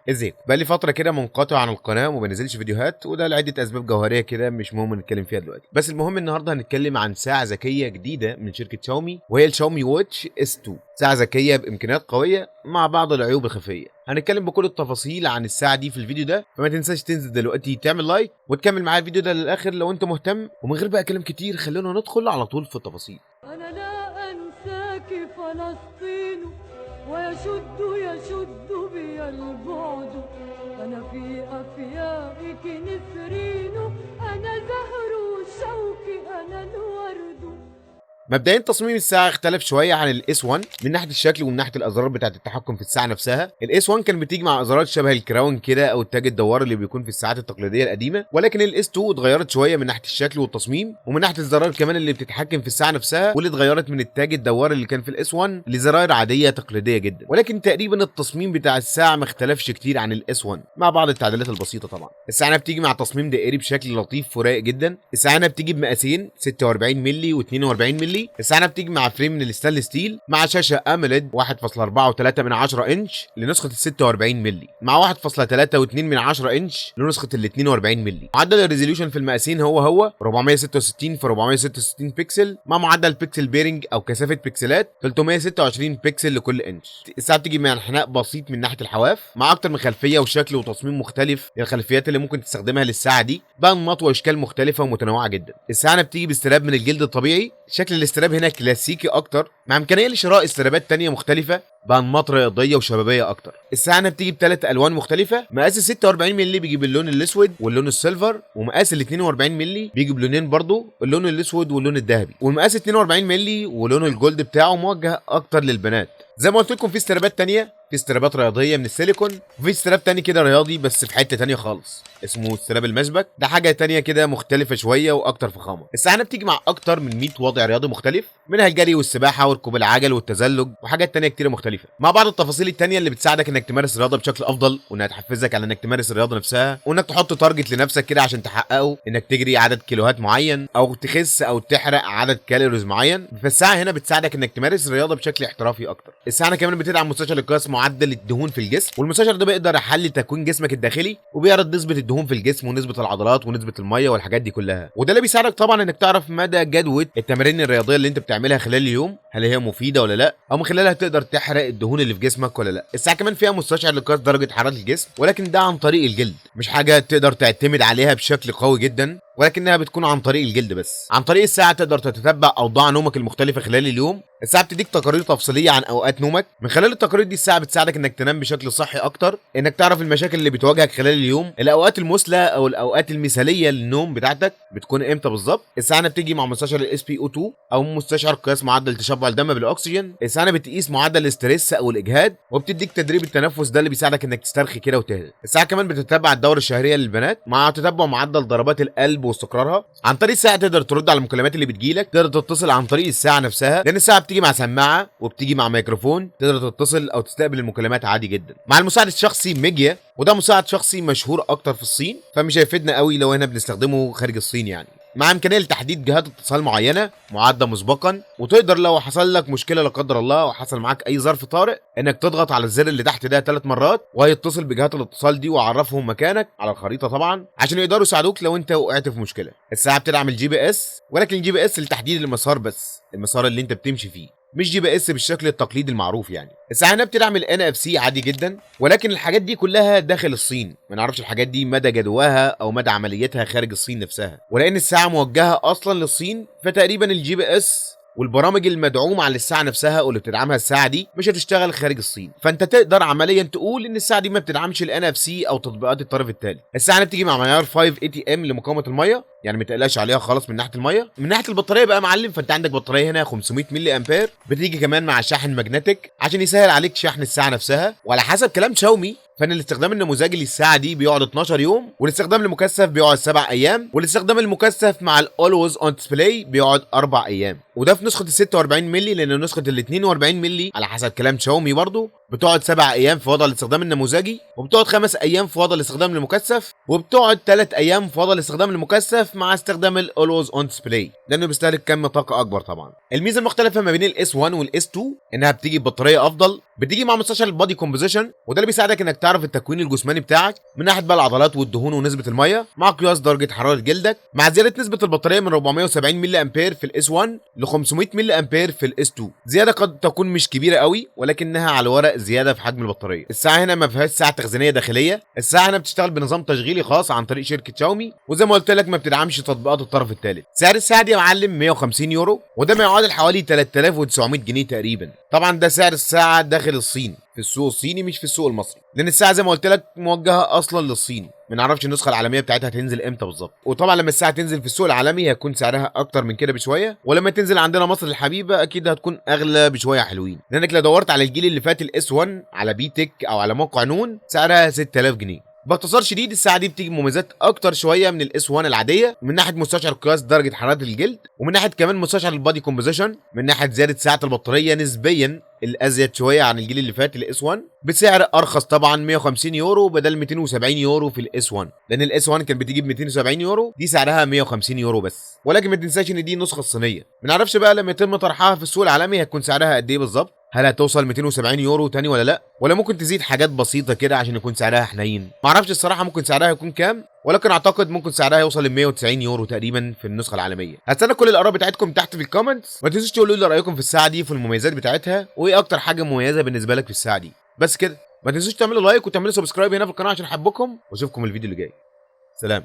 ازيكم؟ بقالي فترة كده منقطع عن القناة وما بنزلش فيديوهات، وده لعدة اسباب جوهرية كده مش مهم نتكلم فيها دلوقتي. بس المهم النهارده هنتكلم عن ساعة ذكية جديدة من شركة شاومي، وهي الشاومي Watch S2. ساعة ذكية بامكانيات قوية مع بعض العيوب الخفية. هنتكلم بكل التفاصيل عن الساعة دي في الفيديو ده، فما تنساش تنزل دلوقتي تعمل like وتكمل معايا الفيديو ده للاخر لو انت مهتم. ومن غير بقى كلام كتير خلونا ندخل على طول في التفاصيل. أنا لا أنساك فلسطين، ويشد يشد بي البعد، أنا في أفيائك نسرين، أنا زهر الشوك أنا الورد. مبدئيا تصميم الساعة اختلف شوية عن ال S1 من ناحية الشكل ومن ناحية الازرار بتاعه التحكم في الساعة نفسها. ال S1 كان بتيجي مع ازرار شبه ال crown كده او التاج الدوار اللي بيكون في الساعات التقليدية القديمة، ولكن ال S2 اتغيرت شوية من ناحية الشكل والتصميم ومن ناحية الزرار كمان اللي بتتحكم في الساعة نفسها، واللي اتغيرت من التاج الدوار اللي كان في ال S1 لزراير عادية تقليدية جدا. ولكن تقريبا التصميم بتاع الساعة ما اختلفش كتير عن ال S1 مع بعض التعديلات البسيطة. طبعا الساعة بتيجي مع تصميم دائري بشكل لطيف ورايق جدا. الساعة بتيجي بمقاسين 46 مللي و42 مللي. الساعة بتيجي مع frame من ال stainless steel مع شاشة AMOLED 1.4.3 من 10 انش لنسخه ال 46 مللي، مع 1.3.2 من 10 انش لنسخه ال 42 مللي. معدل ال resolution في المقاسين هو هو 466 في 466 بكسل، مع معدل pixel binning او كثافة بكسلات 326 بكسل لكل انش. الساعة بتيجي مع انحناء بسيط من ناحية الحواف، مع اكتر من خلفية وشكل وتصميم مختلف للخلفيات اللي ممكن تستخدمها للساعة دي بانماط واشكال مختلفة ومتنوعة جدا. الساعة بتيجي ب strap من الجلد الطبيعي، شكل ال strap هنا كلاسيكي اكتر، مع امكانية لشراء استرابات تانية مختلفة بانماط رياضية وشبابيه اكتر. الساعة هنا بتيجي بثلاث الوان مختلفة. مقاس ال 46 مللي بيجي باللون الاسود واللون ال silver، ومقاس ال 42 مللي بيجي بلونين برضو، اللون الاسود واللون الذهبي، والمقاس 42 مللي ولون ال gold بتاعه موجه اكتر للبنات. زي ما قلت لكم في استرابات تانية، في استرابات رياضية من السيليكون، وفي strap تاني كده رياضي بس في حتة تانية خالص اسمه strap المشبك، ده حاجة تانية كده مختلفة شوية واكتر فخامة. الساعة بتيجي مع اكتر من 100 وضع رياضي مختلف، منها الجري والسباحه وركوب العجل والتزلج وحاجات تانية كتير مختلفة، مع بعض التفاصيل التانية اللي بتساعدك انك تمارس الرياضة بشكل افضل، وانها تحفزك على انك تمارس الرياضة نفسها، وانك تحط target لنفسك كده عشان تحققه، انك تجري عدد كيلوهات معين او تخس او تحرق عدد calories معين. فالساعة هنا بتساعدك انك تمارس الرياضة بشكل احترافي اكتر. الساعة كمان بتدعم مستشعر لقياس معدل الدهون في الجسم، والمستشعر ده بيقدر يحلل تكوين جسمك الداخلي وبيعرض نسبه الدهون في الجسم ونسبه العضلات ونسبه المية والحاجات دي كلها، وده اللي بيساعدك طبعا انك تعرف مدى جدوى التمارين الرياضية اللي انت بتعملها خلال اليوم، هل هي مفيدة ولا لا، او من خلالها تقدر تحرق الدهون اللي في جسمك ولا لا. الساعة كمان فيها مستشعر لقياس درجه حرارة الجسم، ولكن ده عن طريق الجلد، مش حاجة تقدر تعتمد عليها بشكل قوي جدا، ولكنها بتكون عن طريق الجلد بس. عن طريق الساعة تقدر تتتبع اوضاع نومك المختلفة خلال اليوم. الساعة بتديك تقارير تفصيلية عن اوقات نومك، من خلال التقارير دي الساعة بتساعدك انك تنام بشكل صحي اكتر، انك تعرف المشاكل اللي بتواجهك خلال اليوم، الاوقات المثلى او الاوقات المثالية للنوم بتاعتك بتكون امتى بالظبط. الساعة بتيجي مع مستشعر ال SpO2 او مستشعر قياس معدل تشبع الدم بالاكسجين. الساعة بتقيس معدل ال stress او الاجهاد، وبتديك تدريب التنفس ده اللي بيساعدك انك تسترخي كده وتهدى. الساعة كمان بتتبع الدورة الشهرية للبنات مع تتبع معدل ضربات القلب واستقرارها. عن طريق الساعة تقدر ترد على المكالمات اللي بتجيلك، تقدر تتصل عن طريق الساعة نفسها، لان الساعة بتيجي مع سماعه وبتيجي مع ميكروفون، تقدر تتصل او تستقبل المكالمات عادي جدا. مع المساعد الشخصي Mijia، وده مساعد شخصي مشهور اكتر في الصين، فمش هيفيدنا قوي لو احنا بنستخدمه خارج الصين يعني. مع امكانية لتحديد جهات اتصال معينة معده مسبقا، وتقدر لو حصل لك مشكلة لا قدر الله وحصل معاك اي ظرف طارئ انك تضغط على الزر اللي تحت ده 3 مرات وهيتصل بجهات الاتصال دي وعرفهم مكانك على الخريطة طبعا عشان يقدروا يساعدوك لو انت وقعت في مشكلة. الساعة بتدعم ال GPS، ولكن ال GPS لتحديد المسار بس، المسار اللي انت بتمشي فيه، مش GPS بالشكل التقليدي المعروف يعني. الساعة هنا بتدعم ال NFC عادي جدا، ولكن الحاجات دي كلها داخل الصين، ما نعرفش الحاجات دي مدى جدواها او مدى عمليتها خارج الصين نفسها. ولان الساعة موجهة اصلا للصين، فتقريبا ال GPS والبرامج المدعومه على الساعة نفسها واللي بتدعمها الساعة دي مش هتشتغل خارج الصين، فانت تقدر عمليا تقول ان الساعة دي ما بتدعمش ال NFC او تطبيقات الطرف الثالث. الساعة بتيجي مع معيار 5 ATM لمقاومة المية، يعني ما تقلقش عليها خالص من ناحية المية. من ناحية البطارية بقى يا معلم، فانت عندك بطارية هنا 500 ملي امبير، بتيجي كمان مع شاحن magnetic عشان يسهل عليك شحن الساعة نفسها. وعلى حسب كلام شاومي فان الاستخدام النموذجي للساعة دي بيقعد 12 يوم، والاستخدام المكثف بيقعد 7 ايام، والاستخدام المكثف مع ال always on display بيقعد 4 ايام، وده في نسخه ال 46 مللي، لان نسخه ال 42 مللي على حسب كلام شاومي برضو بتقعد 7 ايام في وضع الاستخدام النموذجي، وبتقعد 5 ايام في وضع الاستخدام المكثف، وبتقعد 3 ايام في وضع الاستخدام المكثف مع استخدام ال always on display لانه بيستهلك كم طاقة اكبر. طبعا الميزة المختلفة ما بين ال S 1 وال S 2 انها بتيجي ببطاريه افضل، بتيجي مع مستشعر ال body composition، وده اللي بيساعدك انك تعرف التكوين الجسماني بتاعك من ناحية بقى العضلات والدهون ونسبه المية، مع قياس درجه حرارة جلدك، مع زيادة نسبه البطارية من 470 ملي امبير في ال S 1 ل 500 ملي امبير في ال S 2. زيادة قد تكون مش كبيرة قوي، ولكنها على الورق زيادة في حجم البطارية. الساعة هنا ما فيهاش ساعة تخزينيه داخليه، الساعة هنا بتشتغل بنظام تشغيلي خاص عن طريق شركة شاومي، وزي ما قلت لك ما بتدعمش تطبيقات الطرف الثالث. سعر الساعة دي يا معلم 150 يورو، وده ما يعادل حوالي 3900 جنيه تقريبا. طبعا ده سعر الساعة داخل الصين، في السوق الصيني مش في السوق المصري، لان الساعة زي ما قلت لك موجهة اصلا للصين. ما نعرفش النسخة العالمية بتاعتها هتنزل امتى بالظبط. وطبعا لما الساعة تنزل في السوق العالمي هيكون سعرها اكتر من كده بشويه، ولما تنزل عندنا مصر الحبيبة اكيد هتكون اغلى بشوية حلوين، لانك لو دورت على الجيل اللي فات ال S 1 على بي تك او على موقع نون سعرها 6000 جنيه. باختصار شديد الساعة دي بتيجي بمميزات اكتر شوية من ال S 1 العاديه، من ناحية مستشعر قياس درجه حرارة الجلد، ومن ناحية كمان مستشعر ال body composition، من ناحية زيادة سعة البطارية نسبيا الازيد شوية عن الجيل اللي فات ال S 1، بسعر ارخص طبعا 150 يورو بدل 270 يورو في ال S 1، لان ال S 1 كان بتيجي ب 270 يورو، دي سعرها 150 يورو بس. ولكن ما تنساش ان دي النسخة الصينيه، ما نعرفش بقى لما يتم طرحها في السوق العالمي هتكون سعرها قد ايه بالظبط، هل هتوصل 270 يورو تاني ولا لا، ولا ممكن تزيد حاجات بسيطة كده عشان يكون سعرها حنين. ما اعرفش الصراحة ممكن سعرها يكون كام، ولكن اعتقد ممكن سعرها يوصل ل 190 يورو تقريبا في النسخة العالمية. هستنى كل الاراء بتاعتكم تحت في ال comments، ما تنسوش تقولوا لي رايكم في الساعة دي، في المميزات بتاعتها، وايه اكتر حاجة مميزة بالنسبة لك في الساعة دي. بس كده، ما تنسوش تعملوا like وتعملوا subscribe هنا في القناة عشان احبكم، واشوفكم الفيديو اللي جاي. سلام.